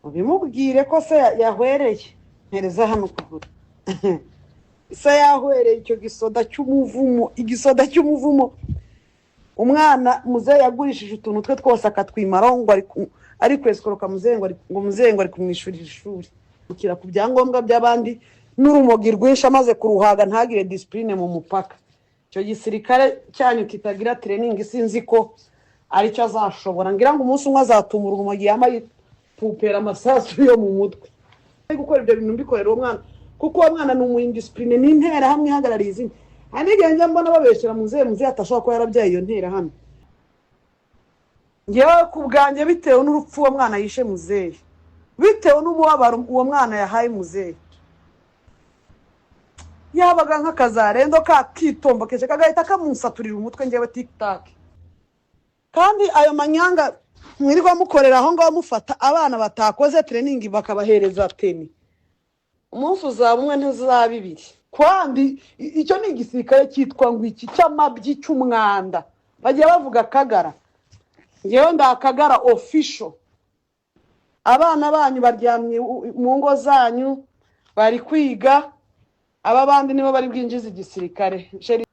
Ubimubwire ko se yahwereye. Mpereza hano ukuguru. Se yahwereye icyo gisoda cy'umuvumo, igisoda cy'umuvumo. Umwana muzehe yagurishije utuntu twe twose akatwimaraho ngo ari kwesikoroka muzehe, ngo muzehe ngo ari kumwishyurira ishuri. Gukira ku byangombwa by'abandi n'urumogi rwinshi, amaze kuruhaga ntagire discipline mu mupaka. Icyo gisirikare cyanyu kitagira training, sinzi ko aricyo azashobora. Ngira ngo umunsi umwe azatumura urumogi, yama yipupera amasasu yo mu mutwe. Ari gukora ibyo bintu mbikorera uwo mwana, kuko uwo mwana ni umu indiscipliné, ni interahamwe ihagarariye izindi. Hari n'igihe njya mbona babeshyera muzehe. Muzehe atashobora kuba yarabyaye iyo nterahamwe. Ngewe ku bwanjye, bitewe n'urupfu uwo mwana yishe muzehe, bitewe n'umubabaro uwo mwana yahaye muzehe, yabaga nk'akazarendo kakitombokeje kagahita kamusaturira umutwe. Ngewe tikitaki kandi ayo manyanga mwirirwa mukorera aho ngaho, mufata abana batakoze training bakabahereza tenue, umunsi uzaba umwe, ntuzaba ibiri. Kandi icyo ni igisirikare cyitwa ngo iki cy'amabyi, cy'umwanda. Bagiye bavuga Akagara, ngewe ndakagara official. Abana banyu baryamye mu ngo zanyu bari kwiga, aba bandi nibo bari bwinjiza igisirikare. Chéri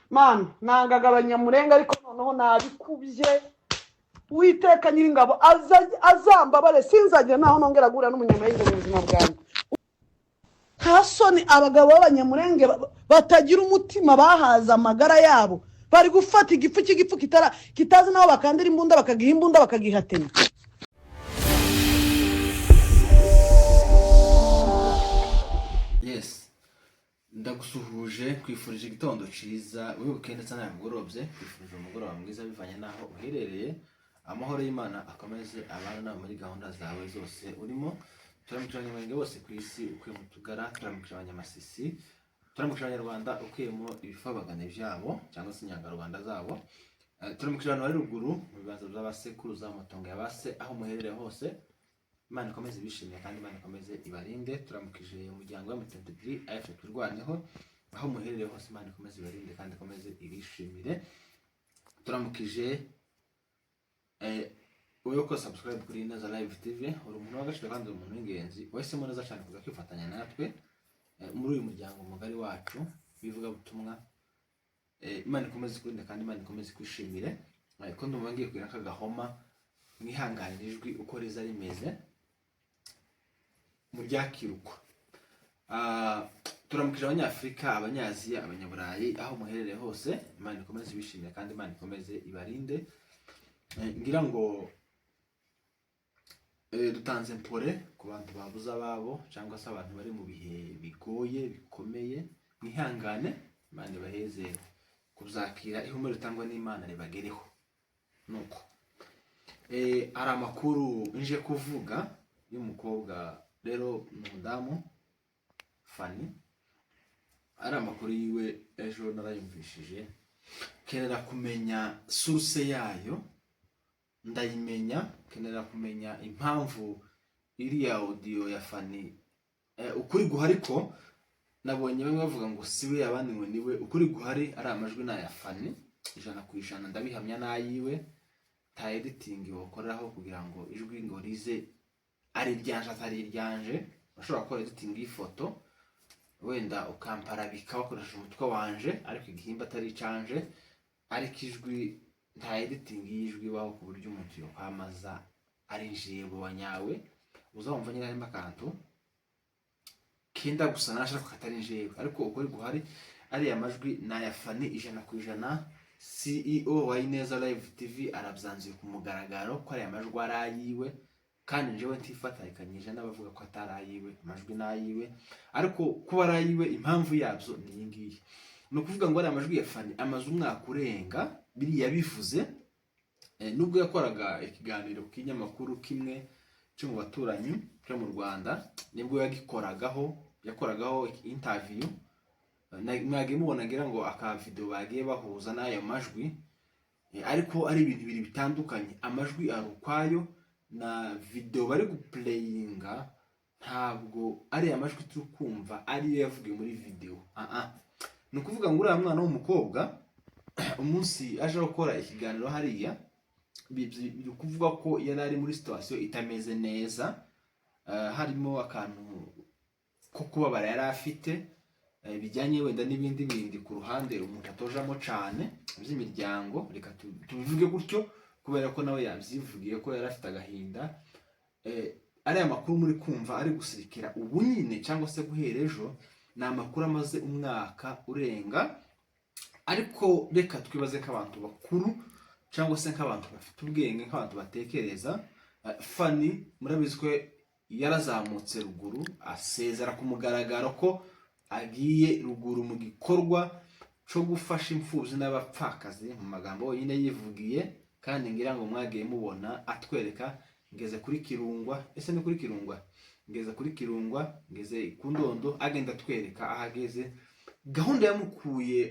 man, nangaga Abanyamurenga, ariko noneho nabikubye. Uwiteka Nyiringabo azambabare, sinzagera naho nongera guhura n'Umunyamurenge mu buzima bwanjye. Nta soni, abagabo b'Abanyamurenge batagira umutima, bahaza amagara yabo, bari gufata igifu cy'igifu kitazi n'aho bakandira imbunda, bakagiha imbunda, bakagiha tenue. Yes, ndagusuhuje, kwifurije igitondo cyiza, wibuke ndetse nawe mugorobye, kwifurije umugoroba mwiza bivanye n'aho uherereye. Amahoro y'Imana akomeze abana nawe muri gahunda zawe zose urimo. Turamukira Abanyamurenge bose ku isi ukuye mu Tugara, turamukira Abanyamasisi, turamukira Abanyarwanda ukuyemo ibifabagane byabo cyangwa se inyangarwanda zabo. Turamukira abantu bari ruguru mu bibanza by'abasekuruza, mu matongo ya base, aho muherereye hose. Imana ikomeze ibishimire kandi Imana ikomeze ibarinde. Turamukije umuryango wa M23 AFC Twirwaneho, aho muherereye hose, Imana ikomeze ibarinde kandi ikomeze ibishimire. Turamukije wowe uko subscribe kuri Neza Live TV, uri umuntu w'agaciro kandi uri umuntu w'ingenzi, wahisemo neza cyane kuza kwifatanya natwe muri uyu muryango mugari wacu w'ivugabutumwa. Imana ikomeze ikurinde kandi Imana ikomeze ikwishimire. Ko ndumva ngiye kugira akagahoma, mwihanganire ijwi uko riza rimeze muryakirukwa. Turamukije Abanyafurika, Abanyaziya, Abanyaburayi, aho muherereye hose, Imana ikomeze ibishimire kandi Imana ikomeze ibarinde. Ngira ngo dutanze mpore ku bantu babuze ababo cyangwa se abantu bari mu bihe bigoye bikomeye. Mwihangane, Imana ibaheze kuzakira ihumure ritangwa n'Imana ribagereho. Nuko hari amakuru nje kuvuga y'umukobwa rero, ni umudamu Fani. Ari amakuru yiwe ejo narayumvishije, kenera kumenya source yayo, ndayimenya. Kenera kumenya impamvu iriya audio ya Fani, ukuri guhari ko nabonye bamwe bavuga ngo siwe, abandi ngo niwe. Ukuri guhari, ari amajwi ni aya Fani 100%, ndabihamya n'ayiwe. Ta editing wakoreraho kugira ngo ijwi ngo rize ari iryanje atari iryanje. Ushobora gukora editing y'ifoto, wenda ukamparabika wakoresheje umutwe wanje, ariko igihimba atari icanje. Ariko ijwi, nta editing y'ijwi ibaho ku buryo umuntu yokwamaza ari njyewe wa nyawe. Uzumva nyine harimo akantu kenda gusa nashaka katari njyewe, ariko ukuri guhari, ariya majwi ni aya Fani 100%. CEO wa Ineza Live TV arabyanzuye ku mugaragaro ko ariya majwi ari ayiwe, kandi njyewe ntifatikanyije n'abavuga ko atari ayiwe. Amajwi ni ayiwe, ariko kuba ari ayiwe, impamvu yabyo ni iyi ngiyi. Ni ukuvuga ngo ariya majwi ya Fani amaze umwaka urenga biriya bivuze, nubwo yakoraga ikiganiro ku kinyamakuru kimwe cyo mu baturanyi cyo mu Rwanda, nibwo yagikoragaho, yakoragaho interview. Mwagiye mubona ngira ngo aka video bagiye bahuza n'ayo majwi, ariko ari ibintu bibiri bitandukanye. Amajwi ari ukwayo na video bari guplayinga, ntabwo ari amajwi turi kumva ariyo yavugiye muri video. Ah ah, ni ukuvuga ngo uriya mwana w'umukobwa, umunsi aje gukora ikiganiro hariya Biri kuvuga ko yari ari muri situation itameze neza, harimo akantu ko kubabara yari afite, bijyanye wenda n'ibindi bindi ku ruhande umuntu atojamo cyane by'imiryango. Reka tubivuge gutyo kubera ko nawe yabyivugiye ko yari afite agahinda. Ariya makuru muri kumva ari gusirikira ubu nyine cyangwa se guhera ejo, ni amakuru amaze umwaka urenga. Ariko reka twibaze nk'abantu bakuru cyangwa se nk'abantu bafite ubwenge, nk'abantu batekereza. Fanny murabizi ko yarazamutse ruguru, asezera ku mugaragaro ko agiye ruguru mu gikorwa cyo gufasha imfubyi n'abapfakazi, mu magambo yonyine yivugiye. Kandi ngira ngo mwagiye mubona atwereka: "Ngeze kuri Kirungwa." Ese ni kuri Kirungwa? "Ngeze kuri Kirungwa, ngeze ku Ndondo." Agenda atwereka aho ageze. Gahunda yamukuye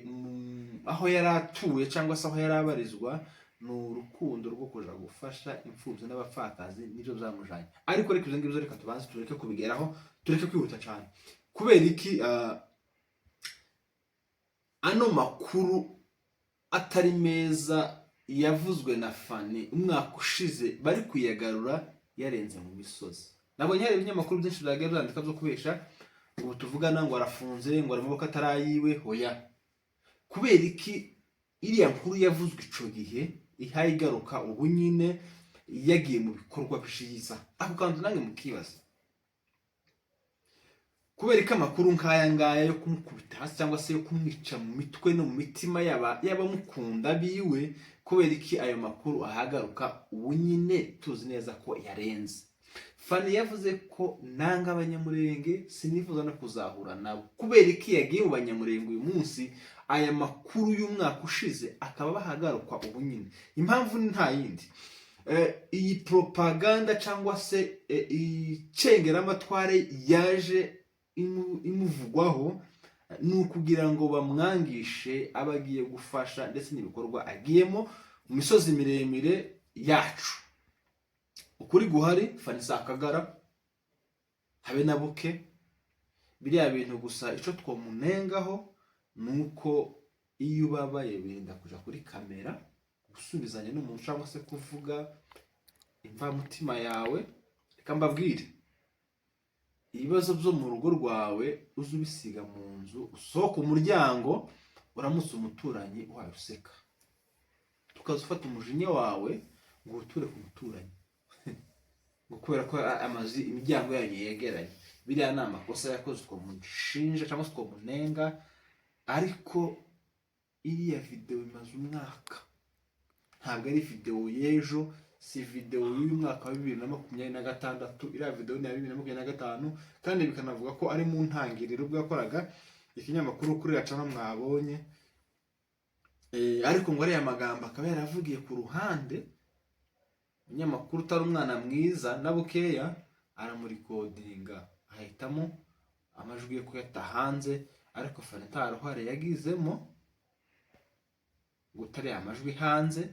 aho yari atuye cyangwa se aho yari abarizwa ni urukundo rwo kuja gufasha imfubyi n'abapfakazi, nibyo byamujanye. Ariko reka ibyo ngibyo reka tubanze tureke kubigeraho, tureke kwihuta cyane. Kubera iki ano makuru atari meza yavuzwe na Fanny umwaka ushize bari kuyagarura yarenze mu misozi? Nabonye hari ibinyamakuru byinshi byagiye byandika byo kubesha, ubu tuvugana ngo arafunze, ngo ari amaboko atari ayiwe. Hoya, kubera iki iriya nkuru yavuzwe ico gihe ihaye igaruka ubu nyine yagiye mu bikorwa byiza? Ako kantu nange mukibaza: kubera ko amakuru nk'aya ngaya yo kumukubita hasi cyangwa se yo kumwica mu mitwe no mu mitima y'abamukunda biwe, kubera iki ayo makuru ahagaruka ubu nyine tuzi neza ko yarenze? Fanny yavuze ko "Nanga Abanyamurenge, sinifuza no kuzahura nabo." Kubera iki yagiye mu Banyamurenge uyu munsi, aya makuru y'umwaka ushize akaba bahagarukwa ubu nyine? Impamvu ni nta yindi. Iyi propaganda cyangwa se icengeramatware yaje imuvugwaho ni ukugira ngo bamwangishe abo agiye gufasha ndetse n'ibikorwa agiyemo mu misozi miremire yacu. Ukuri guhari, Fanny Sakagara habe na buke biriya bintu. Gusa icyo twamunengaho ni uko iyo ubabaye birinda kuja kuri kamera gusubizanya n'umuntu cyangwa se kuvuga imvamutima yawe. Reka mbabwire, ibibazo byo mu rugo rwawe uze ubisiga mu nzu, usohoke umuryango uramutse umuturanyi wawe useka, tukaza ufata umujinya wawe ngo uwuture ku muturanyi, ngo kubera ko amazu imiryango yanyu yegeranye. Biriya ni amakosa yakoze twamushinja cyangwa se twamunenga, ariko iriya videwo imaze umwaka, ntabwo ari videwo y'ejo, si videwo y'uyu mwaka wa 2026. Iriya videwo ni iya 2025, kandi bikanavuga ko ari mu ntangiriro ubwo yakoraga ikinyamakuru kuri Racana mwabonye. Ariko ngo ariya magambo akaba yaravugiye ku ruhande, umunyamakuru utari umwana mwiza na bukeya aramurikodinga, ahitamo amajwi yo kuyata hanze. Ariko Fanny nta ruhare yagizemo guta ariya amajwi hanze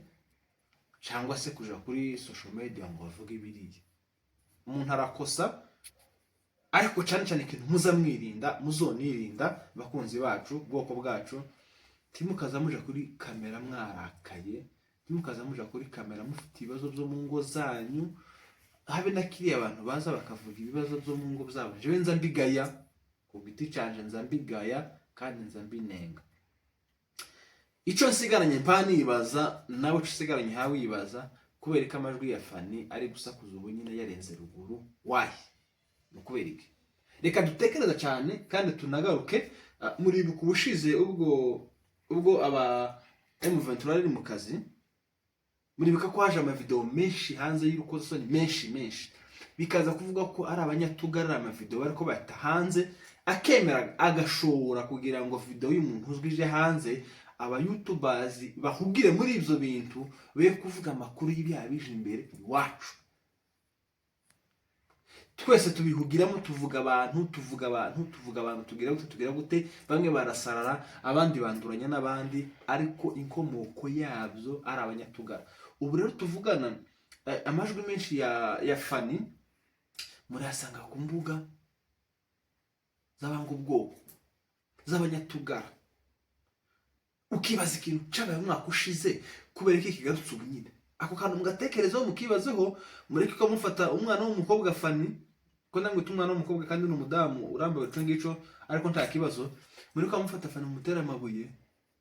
cyangwa se kuja kuri social media ngo bavuge biriya. Umuntu arakosa, ariko cyane cyane ikintu muza mwirinda, muzonirinda, bakunzi bacu, ubwoko bwacu, ntimukaza muja kuri kamera mwarakaye, ntimukaza muja kuri kamera mufite ibibazo byo mu ngo zanyu. Habe na kiriya abantu baza bakavuga ibibazo byo mu ngo zabo, jewe nza mbigaya ku giti canje, nza mbigaya kandi nza mbinenga. Icyo nsigaranye mpa nibaza, nawe icyo usigaranye hawe wibaza, kubera ko amajwi ya Fanny ari gusakuza ubu nyine yarenze ruguru, wayi ni ukubera iki? Reka dutekereza cyane kandi tunagaruke. Muribuka ubushize ubwo aba M23 ari mu kazi, muribuka ko haje amavideo menshi hanze y'urukozasoni, menshi menshi, bikaza kuvuga ko ari Abanyatugara, ari amavideo ariko bayata hanze, akemera agashobora kugira ngo video y'umuntu uzwi ije hanze, aba youtubers bahugire muri ibyo bintu, be kuvuga amakuru y'ibyaha bije imbere iwacu. Twese tubihugiramo, tuvuga abantu, tuvuga abantu, tuvuga abantu, tugira gute, tugira gute, bamwe barasarara, abandi banduranya n'abandi, ariko inkomoko yabyo ari Abanyatugara. Ubu rero tuvugana, amajwi menshi ya Fanny murayasanga ku mbuga z'abanga ubwoko z'Abanyatugara. Ukibaza ikintu cyabaye umwaka ushize, kubera ko kigarutse ubu nyine. Ako kantu mugatekerezaho, mukibazeho. Mureke ko mufata umwana w'umukobwa Fani, ko ndamwita umwana w'umukobwa kandi ni umudamu urambaye ico ngico, ariko nta kibazo. Mureke ko mufata Fani mumutera amabuye,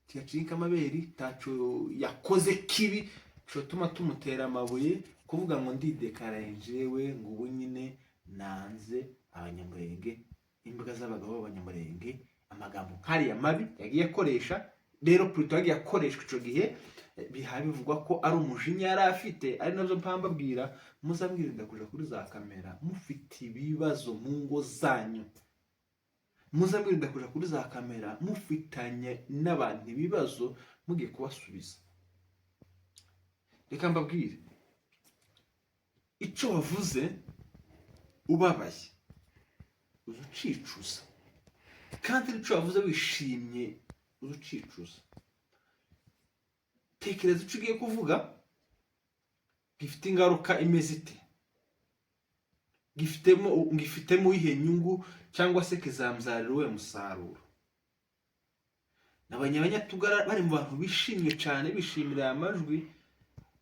tiyacinka amabere, ntaco yakoze kibi cotuma tumutera amabuye. Kuvuga ngo ndidekaraye njewe, ngo ubu nyine nanze Abanyamurenge, imbwa z'abagabo b'Abanyamurenge, amagambo nk'ariya mabi yagiye akoresha rero, plutôt yagiye akoreshwa ico gihe, biha bivugwa ko ari umujinya yari afite. Ari nabyo mpamvu abwira muzamwirinda kuja kuri za kamera mufite ibibazo mu ngo zanyu, muzamwirinda kuja kuri za kamera mufitanye n'abantu ibibazo mugiye kubasubiza. Reka mbabwire, icyo wavuze ubabaye uza ucicuza, kandi n'icyo wavuze wishimye uza ucicuza. Tekereza icyo ugiye kuvuga gifite ingaruka imeze ite, gifitemo iyihe nyungu, cyangwa se kizambyarira uwuhe musaruro. Nabonye Abanyatugara bari mu bantu bishimye cyane, bishimira aya majwi.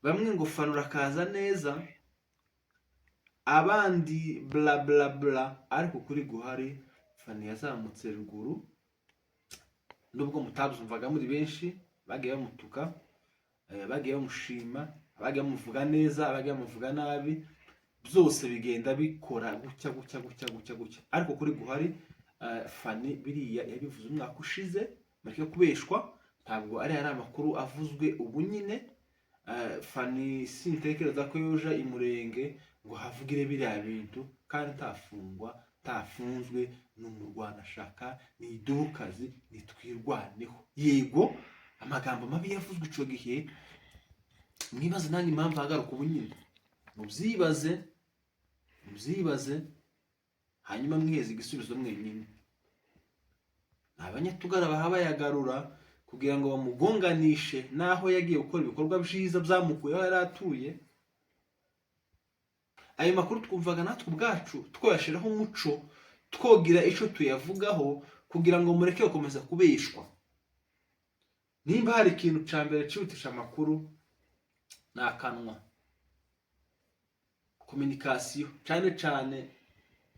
Bamwe ngo "Fanura akaza neza", abandi bla bla bla, ariko kuri guhari Fani yazamutse ruguru, nubwo mutabyumvaga muri benshi. Bagiye bamutuka, bagiye bamushima, bagiye bamuvuga neza, bagiye bamuvuga nabi, byose bigenda bikora gutya gutya gutya gutya gutya, ariko kuri guhari Fani biriya yabivuze umwaka ushize. Mureke kubeshwa, ntabwo ari amakuru avuzwe ubu nyine. Fani sintekereza ko yoja imurenge ngo havugire biriya bintu kandi ntafungwa, ntafunzwe. Ni umurwanashaka, ni idukazi, nitwirwaneho. Yego, amagambo mabi yavuzwe ico gihe, mwibaze nange impamvu ahagaruka ubu nyine. Mubyibaze, mubyibaze, hanyuma mwiheze igisubizo mwenyine. Ni Abanyatugara baha bayagarura kugira ngo bamugonganishe n'aho yagiye gukora ibikorwa byiza byamukuyeho yari atuye. Ayo makuru twumvaga natwe ubwacu twoyashyiraho umuco, twogira icyo tuyavugaho kugira ngo mureke gukomeza kubeshwa. Nimba hari ikintu cya mbere cyihutisha amakuru, ni akanwa, communication. Cyane cyane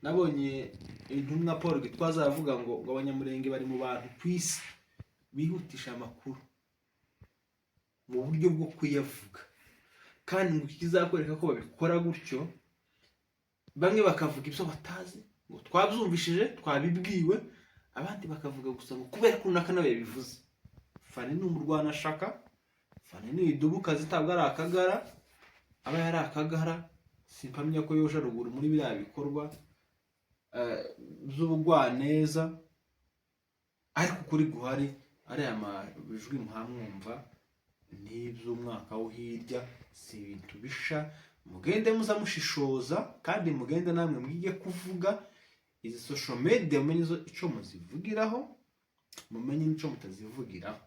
nabonye intumwa Paul Gitwaza avuga ngo Abanyamurenge bari mu bantu ku isi bihutisha amakuru mu buryo bwo kuyavuga, kandi ngo ikizakwereka ko babikora gutyo, bamwe bakavuga ibyo batazi ngo twabyumvishije, twabibwiwe, abandi bakavuga gusa ngo kubera ko runaka nawe yabivuze. Fani ni umurwanashaka, Fani ni idubukazi, ntabwo ari akagara. Aba yari akagara, simpamya ko yoja ruguru muri biriya bikorwa by'ubugwaneza. Ariko ukuri guhari, ariya majwi muhamwumva n'iby'umwaka wo hirya, si ibintu bisha. Mugende muza mushishoza, kandi mugende namwe mwige kuvuga izi social media, mumenye ico muzivugiraho, mumenye n'ico mutazivugiraho,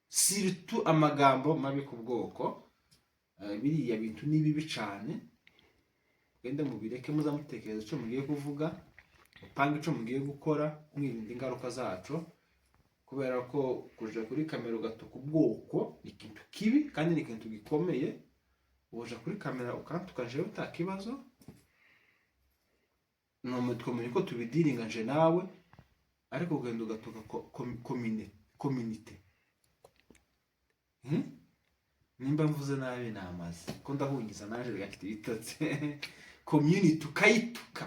surtout amagambo mabi ku bwoko. Biriya bintu ni bibi cane, mugende mubireke. Muza mutekereza ico mugiye kuvuga, mupange ico mugiye gukora, mwirinda ingaruka zaco, kubera ko kuja kuri kamera ugatuka ubwoko ni ikintu kibi kandi ni ikintu gikomeye. Woja kuri kamera ukantuka jewe utakibazo, twamenye ko tubidiringa nje nawe, ariko ugenda ugatuka community. Nimba mvuze nabi namaze ko ndahungiza naje bigafite ibitotsi. Community ukayituka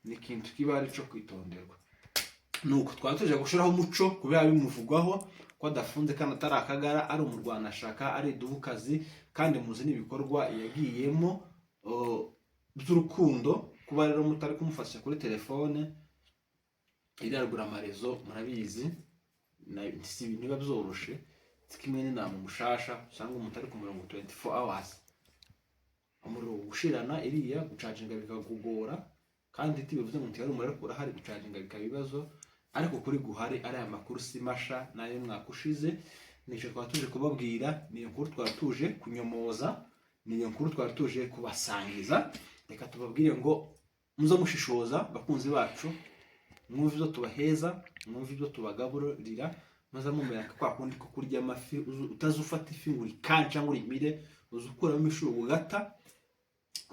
ni ikintu kiba ari ico kwitonderwa. Nuko twaba tuje gushiraho umuco kubera bimuvugwaho ko adafunze kandi atari akagara, ari umurwanashaka, ari idubukazi, kandi muzi n'ibikorwa yagiyemo by'urukundo. Kuba rero mutari kumufasha kuri telefone irarugura amarezo, murabizi si ibintu biba byoroshe. Si kimwe n'inama umushasha usanga umuntu ari ku murongo 24 hours, umuriro ushirana iriya gucaginga bikakugora, kandi tibivuze ngo ntiyari umuriro, ariko urahari, gucaginga bikaba ibibazo. Ariko kuri guhari, ariya makuru si masha, nayo mwaka ushize. Nicyo twaba tuje kubabwira, niyo nkuru twaba tuje kunyomoza, niyo nkuru twari tuje kubasangiza. Reka tubabwire ngo muzo mushishoza, bakunzi bacu, mwumve ibyo tubaheza, mwumve ibyo tubagaburira. Maze mumera kwa kundi ko kurya amafi, utazufata ifi ngo urikance cyangwa urimire, uzi ukuramo imishuro ugata,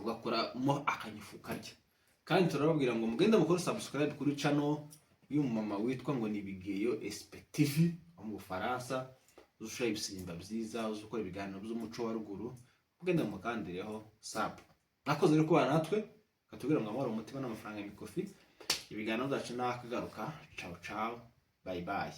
ugakoramo akanyufu ukarya. Kandi turababwira ngo mugende mukore subscribe kuri channel y'umumama witwa ngo ni Bigeyo SPTV wo mu Bufaransa, uzi ibisimba byiza, uzi ukora ibiganiro by'umuco wa ruguru. Mugende mukandireho sub. Mwakoze rero kubana natwe, katubwira ngo amahoro, umutima n'amafaranga, mikofi. Ibiganiro byacu nakagaruka. Ciao ciao, bye bye.